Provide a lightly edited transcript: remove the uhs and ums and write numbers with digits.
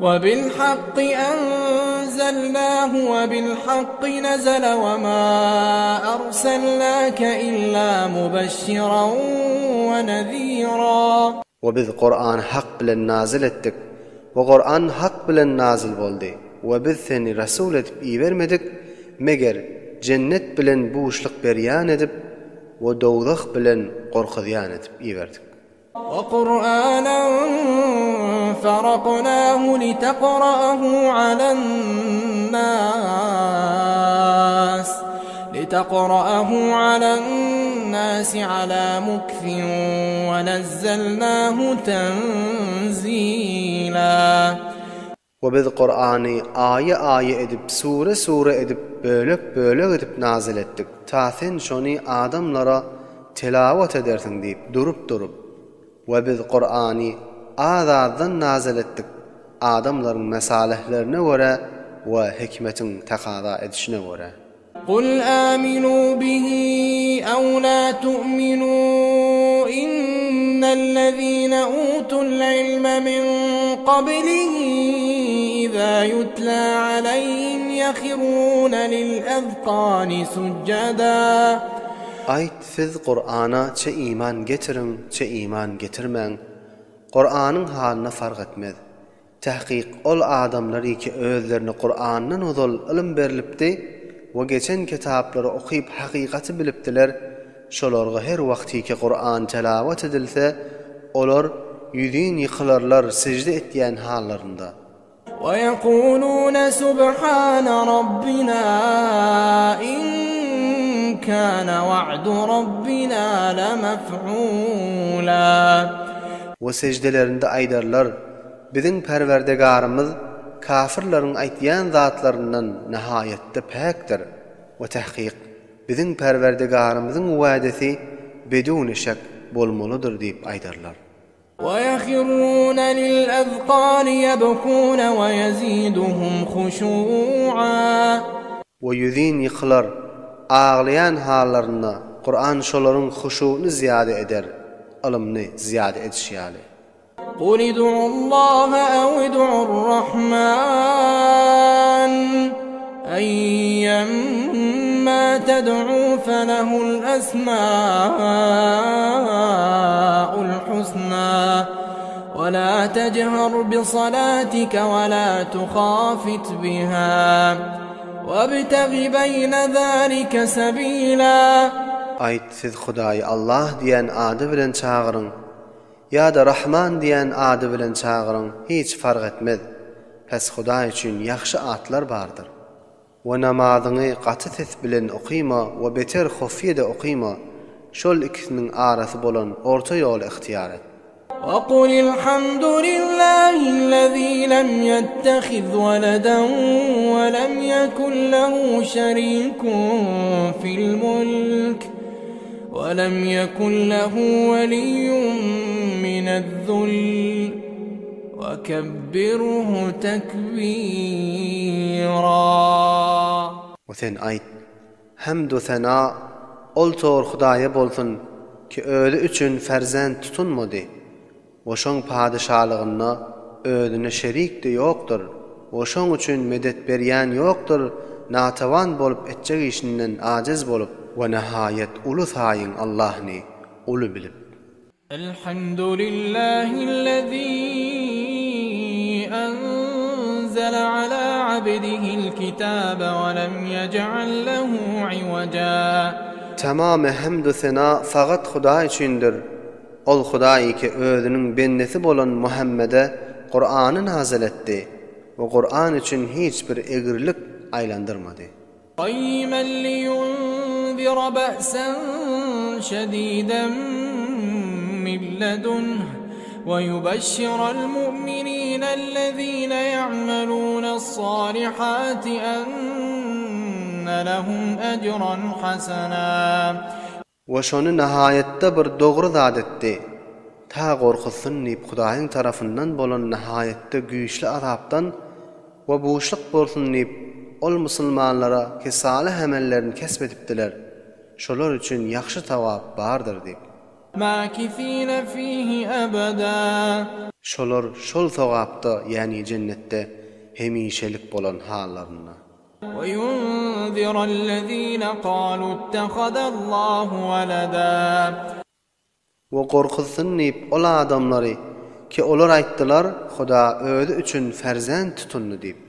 Webilhakky enzelnahu webilhakky nezele we ma erselnake illa mubeşşiran we nezira. We biz Kurany hak bilen nazyl etdik we Kuran hak bilen nazyl boldy we biz seni Resul edip ibermedik, meger jennet bilen buşluk berýän edip we dowzah bilen gorkuzýan edip iberdik. وَقُرْآنًا فَرَقْنَاهُ لِتَقْرَأَهُ عَلَى النَّاسِ لِتَقْرَأَهُ عَلَى النَّاسِ عَلَى مُكْثٍ وَنَزَّلْنَاهُ تَنزِيلًا. We biz Kurany aýa-aýa edip, sure-sure edip, bölek-bölek edip nazyl etdik, ta sen şony adamlara telawat edersiň diýip durup-durup. We biz Kurany az-azdan nazyl etdik, adamlaryň mesalehlerine görä we hikmetiň takaza edişine görä. Kul aminu bihi ew la tu'minu innellezine utul ilme min qablihi iza yutla aleyhim yehirune lil ezkani succeda. Aýt, siz Kurana çe iman getiriň, çe iman getirmäň, Kuranyň halyna fark etmez. Tahkyk, ol adamlar ki özlerine Kurandan ozal ylym berlipdi we geçen kitaplary okyp hakykaty bilipdiler, şolarga her wagtyki Kuran telawat edilse, olar ýüzin ýykylarlar sejde etýän hallarynda. Weýekulune subhane rabbina in kane wa'du rabbina lemef'ula. We sejdelerinde aýdarlar, Biziň Perwerdigarymyz kafyrlaryň aýtýan zatlaryndan nihaýatda päkdir we tahkyk, biziň Perwerdigarymyzyň wädesi beduni şek bolmalydyr diýip aýdarlar. Weýehirrune lil-ezkani ýebkune we ýeziduhum huşu'a. We ýüzin ýykylar, aglaýan hallarynda Kuran şolaryň huşugyny zyýada eder, ylymny zyýada edişi ýaly. Kul id'ullaha ew id'ur-rahman eýýemma ted'u felehul esma'ul husna we la tejher bisalatika we la tuhafit biha webtegi beýne zalike sebila. Aýt, Siz Hudaýy Allah diýen ady bilen çagyryň Ýa-da Rahman diýen ady bilen çagyryň, hiç fark etmez. Pes Hudaý üçin ýagşy atlar bardyr. We namazyňy gaty ses bilen okyma we beter hofýe-de okyma, şol ikisiniň arasy bolan orta ýoly ygtyýar et. Wa kulilhamdulillahillezî lem ýettehiz weleden we lem ýekun lehu şerîkun fil mulk. Welem ýekun lehu weliýun minez-zull we kebbirhu tekbira. We sen aýt, Hamd-u sena Ol tor Hudaýa bolsun ki özi üçin ferzent tutunmady. We şoň padyşalygynda özüne şerik-de ýokdur, we şoň üçin medet berýän ýokdur, natawan bolup etjek işinden ajiz bolup. We nihaýat uly saýyň Allahny uly bilip. Elhamdulillahillezî enzele alâ abdihil kitâbe ve lem yec'al lehu iveca. Tamamy hemd-u sena fagat Hudaý üçindir. Ol Hudaý ki özüniň bendesi bolan Muhammede Kurany nazyl etdi we Kuran üçin hiç bir egrilik aýlandyrmady. Gaýyman liýunzira ba'san şediden min ledunh we ýubeşşiral mu'mininellezine ýa'melunes-salihati enne lehum ejran hasena. We şony nahaýatda bir dogry zat etdi, ta gorkuzsyn diýip Hudaýyň tarapyndan bolan nahaýatda güýçli azapdan we buşluk bolsun diýip ol musulmanlara ki salyh emellerini kesp edipdiler, şolar üçin ýagşy sogap bardyr diýip. Makithine fihi ebeda. Şolar şol sogapda, ýagny jennetde hemişelik bolan hallarynda. Weýunzirellezine kalu ittehazallahu weleda. We gorkuzsyn diýip ol adamlary, ki olar aýtdylar, Huda özi üçin ferzent tutundy diýip.